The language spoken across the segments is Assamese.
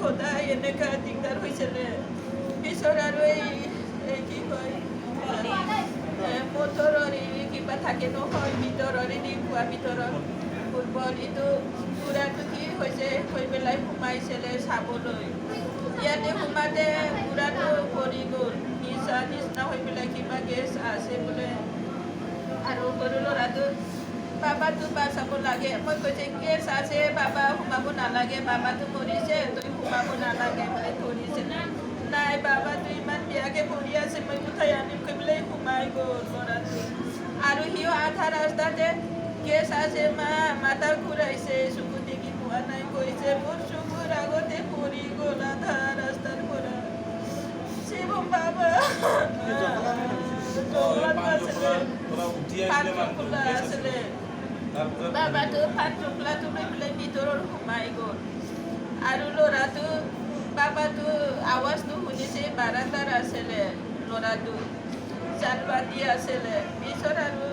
সদায় এনেকুৱা দিগদাৰ হৈছিলে। পিছত আৰু এই কি কয়, মটৰৰ এই কিবা থাকে নহয়, ভিতৰৰ দি খোৱা ভিতৰত ফুটবল, এইটো খুৰাটো কি হৈছে হৈ পেলাই সোমাইছিলে চাবলৈ। ইয়াতে সোমাতে খুৰাটো পৰি গ'ল, নিচা নিচিনা হৈ পেলাই, কিবা গেছ আছে বোলে। আৰু সৰু ল'ৰাটো বাবাটো বাচাব লাগে। মই কৈছে, গেছ আছে বাবা, সোমাব নালাগে, বাবাটো মৰিছে, তই সোমাব নালাগে বুলি ধৰিছিলে। নাই, বাবাটো ইমান বেয়াকে পৰি আছে, মই উঠাই আনিম কৈ পেলাই সোমাই গ'ল ল'ৰাটো। আৰু সিও আধা ৰাস্তাতে গেছ আছে মা, মাথা ঘূৰাইছে, চকু দেখি পোৱা নাই কৈছে। মোৰ চকুৰ আগতে পৰি গ'ল আধা ৰাস্তাৰ পৰা। শিৱম বাবা জংঘলত আছিলে, পাণ টোপোলা আছিলে। বাবাটো পাণ টোপোলাটো লৈ পেলাই ভিতৰত সোমাই গ'ল। আৰু ল'ৰাটো বাবাটো আৱাজটো শুনিছে, বাৰাণ্ডাৰ আছিলে ল'ৰাটো, জাল বান্ধি আছিলে। পিছত আৰু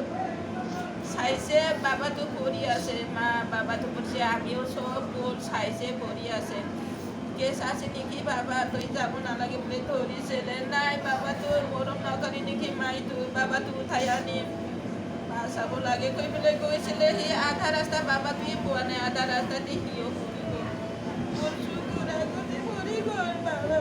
চাইছে বাবাটো পৰি আছে। মা, বাবাটো পৰিছে। আমিও চব গ'ল, চাইছে পৰি আছে, গেছ আছে নেকি বাবা, তই যাব নালাগে বুলি ধৰিছিলে। নাই, বাবাটো মৰম নকৰি নেকি মাইটো, বাবাটো উঠাই আনিম, চাব লাগে কৈ পেলাই গৈছিলে। সি আধা ৰাস্তা বাবাটোৱে পোৱা নাই, আধা ৰাস্তাতে সিও পৰি গ'ল। মোৰ চকুৰ আগতে পৰি গ'ল বাবা।